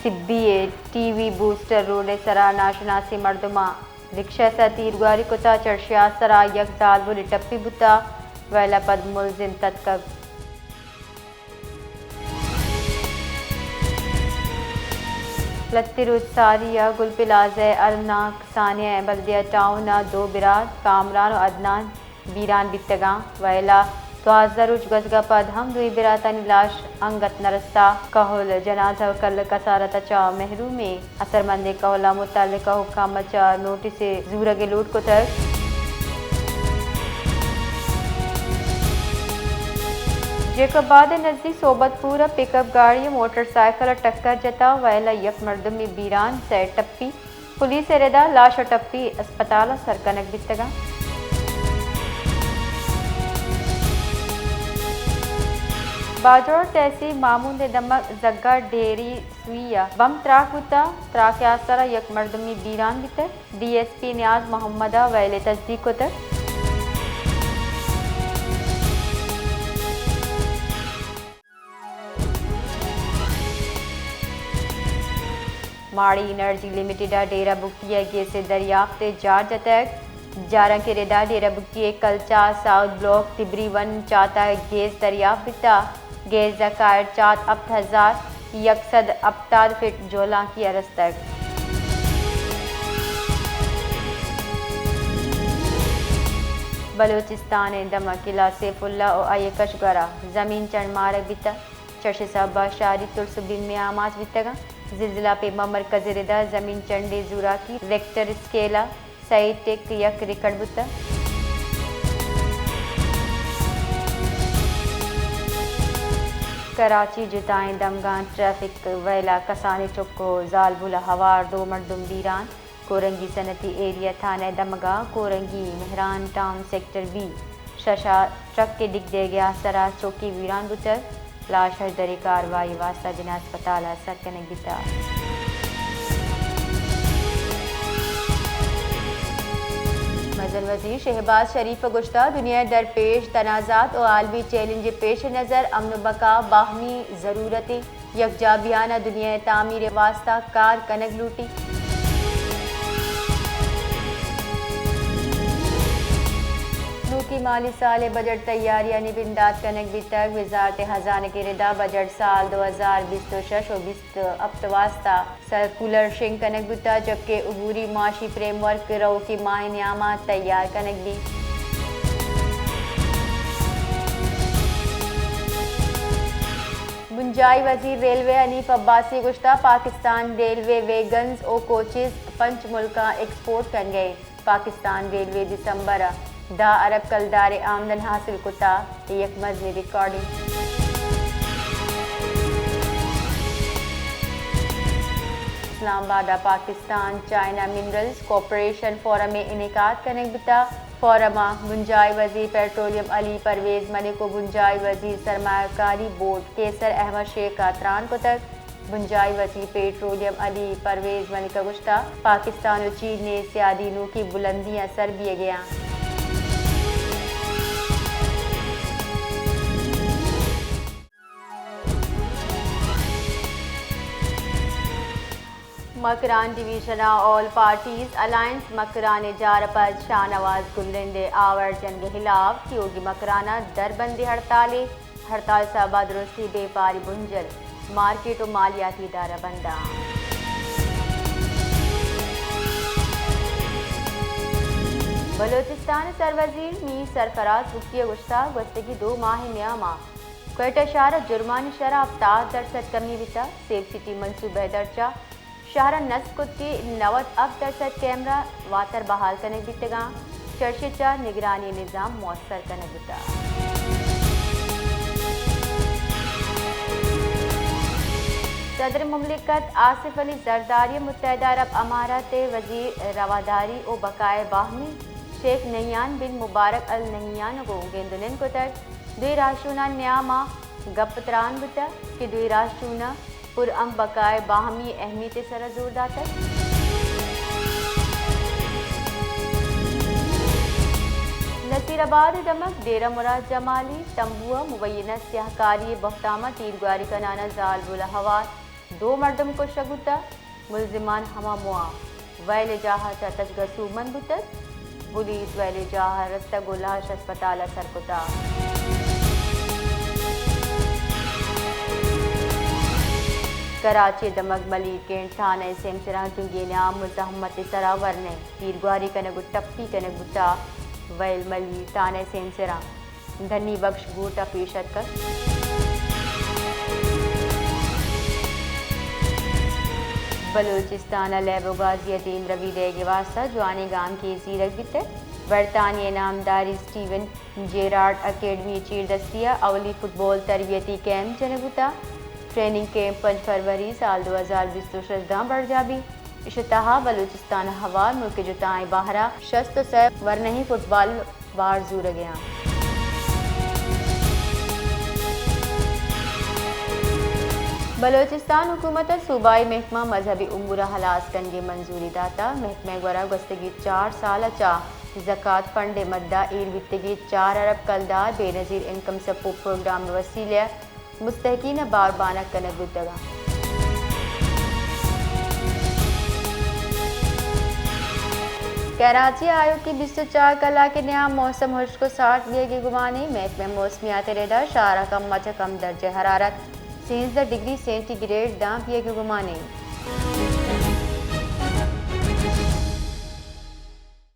طبی ءِ T V booster road ءِ سرا ناشناسیں مردماں رکشہ ءِ سرا تیرگواری کتا، چرشی ءِ سرا یک زالبولے ٹپی بوتا، ویلا پد ملزم تتکگ۔ لھتے روچ ساری ءَ گل پلازہ ءِ ارنا کسانیں بلدیہ ٹاؤن ءَ دو برات کامران ءُ عدنان بیران بیتگاں۔ ویلا دوازدہ روچ گوزگ ءَ پد ہم دوئیں براتانی لاش انگت نہ رستا۔ کہول، جنازہ ءُ کل ءِ کسارت ءَ چہ محرومیں اثرمندیں کہول ءَ متعلقہ حکام ءَ چہ نوٹس ءِ زورگ ءِ لوٹ کتگ۔ جیکب آباد ءِ نزیک صحبت پور ءَ پک اپ گاڑی ءَ موٹر سائیکل ءَ ٹکر جتا، ویلا یک مردمے بیران، سئے ٹپی۔ پولیس ءِ ردا لاش ءُ ٹپی ہسپتال ءَ سر کنگ بیتگاں۔ باجوڑ تحصیل ماموند ءِ دمگ زگا ڈیری سوئی ءَ بمب تراک بوتگ۔ تراک ءِ آسر ءَ یک مردمے بیران بیتگ۔ ڈی ایس پی نیاز محمد ءَ ویل ءِ تصدیق کتگ۔ ماڑی انرجی لمیٹڈ ءَ ڈیرہ بگٹی ءَ گیس ءِ دریافت ءِ جار جتگ۔ جارانک ءِ ردا ڈیرہ بگٹی ءِ کلچا ساؤتھ بلاک تبری ون چات ءَ گیس دریافت بیتگ۔ گیس ءِ کائر چات ہپت ہزار یک سد ہپتاد فٹ جہلانکی ءَ رستگ۔ بلوچستان ءِ دمگ قلعہ سیف اللہ ءُ آئی ءِ کشگورا زمین چنڈ مارگ بیتگ۔ چرشی ءِ سبب ءَ شہری ترس ءُ بیم ءِ آماچ بیتگ انت۔ زلزلہ پیما مرکز ءِ ردا زمین چنڈ ءِ زوراکی ریکٹر اسکیل ءَ سئے ٹک یک ریکارڈ بوتگ۔ کراچی، جتائیں دمگاں ٹریفک ویل ءَ کسانیں چک ءُ زالبول ءَ ہوار، دو مردم بیران۔ کورنگی صنعتی ایریا تھانہ ءِ دمگ ءَ کورنگی مہران ٹاؤن سیکٹر بی شش ءَ ٹرک ءِ ڈیگ دیگ ءِ آسر ءَ چکے ویران بوتگ۔ لاش ہژدری کاروائی ءِ واستہ بنا ہسپتال ءَ سر کنگ بیتگ۔ مزن وزیر شہباز شریف ءَ گوشتگ، دنیا ءِ درپیش تنازعات ءُ عالمی چیلنج ءِ پیش نظر امن ءُ بقا باہمی ضرورت انت۔ یکجا بیان ءَ دنیا ءِ تعمیر ءِ واستہ کار کنگ لوٹیت۔ نوکیں مالی سال ءِ بجٹ تیاریانی بندات کنگ بیتگ۔ وزارت خزانہ ءِ ردا بجٹ سال دو ہزار بیست ءُ شش ءُ بیست ءُ ہپت ءِ واستہ سرکولر شنگ کنگ بوتگ، جبکہ عبوری معاشی فریم ورک روکی ماہ ءِ نیام ءَ تیار کنگ بیت۔ بنجاہی وزیر ریلوے حنیف عباسی ءَ گوشتگ، پاکستان ریلوے ویگنز ءُ کوچز پنچ ملکاں ایکسپورٹ کنگ ءَ انت۔ پاکستان ریلوے دسمبر ءَ دہ ارب کلدار ءِ آمدن حاصل کتگ، اے یک مزنیں ریکارڈ انت۔ اسلام آباد ءَ Pakistan China minerals cooperation forum ءِ انعقاد کنگ بیتگ۔ فورم ءَ بنجاہی وزیر پیٹرولیم علی پرویز ملک ءُ بنجاہی وزیر سرمایہ کاری بورڈ قیصر احمد شیخ ءَ تران کتگ۔ بنجاہی وزیر پیٹرولیم علی پرویز ملک ءَ گوشتگ، پاکستان ءُ چین ءِ سیادی نوکیں بلندیاں سر بیگ ءَ انت۔ مکران ڈویژن ءَ آل پارٹیز الائنس مکران ءِ جار ءَ پد شاہنواز گلرند ءِ آوار جنگ ءِ ہلاپ تیوگیں مکران ءَ دربندی ہڑتالے۔ ہڑتال ءِ سبب ءَ درستیں بیپاری بنجل، مارکیٹ ءُ مالیاتی ادارہ بند انت۔ بلوچستان ءِ سروزیر میر سرفراز بگٹی ءَ گوشتگ، گوستگیں دو ماہ ءِ نیام ءَ کوئٹہ شہر ءَ جرمانی شرح ءَ ہپتاد درسد کمی بیتگ۔ سیف سٹی منصوبہ ءِ درچ ءَ شہر ءَ نصب کت کہ نود ہپت درسد کیمرہ واتر بحال کنگ بیتگ انت، چرشی ءَ چہ نگرانی ءِ نظام موثر کنگ بوتگ۔ صدر مملکت آصف علی زرداری ءَ متحدہ عرب امارات ءِ وزیر رواداری ءُ بقائے باہمی شیخ نہیان بن مبارک النہیان ءَ گوں گند ءُ نند کتگ۔ دوئیں راہشونانی نیام ءَ گپ ءُ تران بوتگ کہ دوئیں راہشون ءَ پرامن بقائے باہمی اہمیت ءِ سرا زور داتگ۔ نصیر آباد ءِ دمگ ڈیرہ مراد جمالی تمبو ءَ مبینہ سیاہکاری ءِ بہتام ءَ تیرگواری کنان ءَ زالبول ءُ ہوار دو مردم کشگ بوتگ، ملزمان ہما مواں ویل ءِ جاہ ءَ چہ تچگ ءَ سوبمند بوتگ۔ پولیس ویل ءِ جاہ ءَ رستگ ءُ لاش ہسپتال ءَ سر کتگ۔ کراچی ءِ دمگ ملیر کینٹ تھانہ ءِ سیمسراں جنگی نیام مزاحمت ءِ سرا ورنائیں تیرگواری کنگ ءُ ٹپی کنگ بوتگ۔ ویل ملیر تھانہ ءِ سیمسراں دھنی بخش گوٹ ءَ پیش اتکگ۔ بلوچستان ءَ لیب ءُ گازی ءِ دیمروی دئیگ ءِ واستہ جوانیں گامگیج زیرگ بیتگ۔ برطانیہ ءِ نامداریں اسٹیون جیرارڈ اکیڈمی ءِ چیردستی ءَ اولی فٹبال تربیتی کیمپ جنگ بوتگ۔ ٹریننگ کیمپ پنچ فروری سال دو ہزار بیست ءُ شش ءَ برجاہ بیت۔ ایشی ءِ تہا بلوچستان ءَ ہوار ملک ءِ جتائیں بہر ءَ شست ءُ سئے ورناہیں فٹبال بار زورگ ءَ انت۔ بلوچستان حکومت ءَ صوبائی محکمہ مذہبی امور ءِ ہلاس کنگ ءِ منظوری داتگ۔ محکمہ ءِ گورا گوستگیں چار سال ءَ چہ زکات فنڈ ءِ مد ءَ ایر بیتگیں چار ارب کلدار بے نظیر انکم سپورٹ پروگرام ءِ وسیلہ ءَ مستحقین ءَ بار بانگ کنگ بوتگ انت۔ کراچی ءَ آیوکیں بیست ءُ چار کلاک ءِ نیام موسم ہشک ءُ سارت بیگ ءِ گمان انت۔ محکمہ موسمیات ءِ رد ءَ شہر ءَ کم ءَ چہ کم درجہ حرارت سیزدہ ڈگری سینٹی گریڈ داں بیگ ءِ گمان انت۔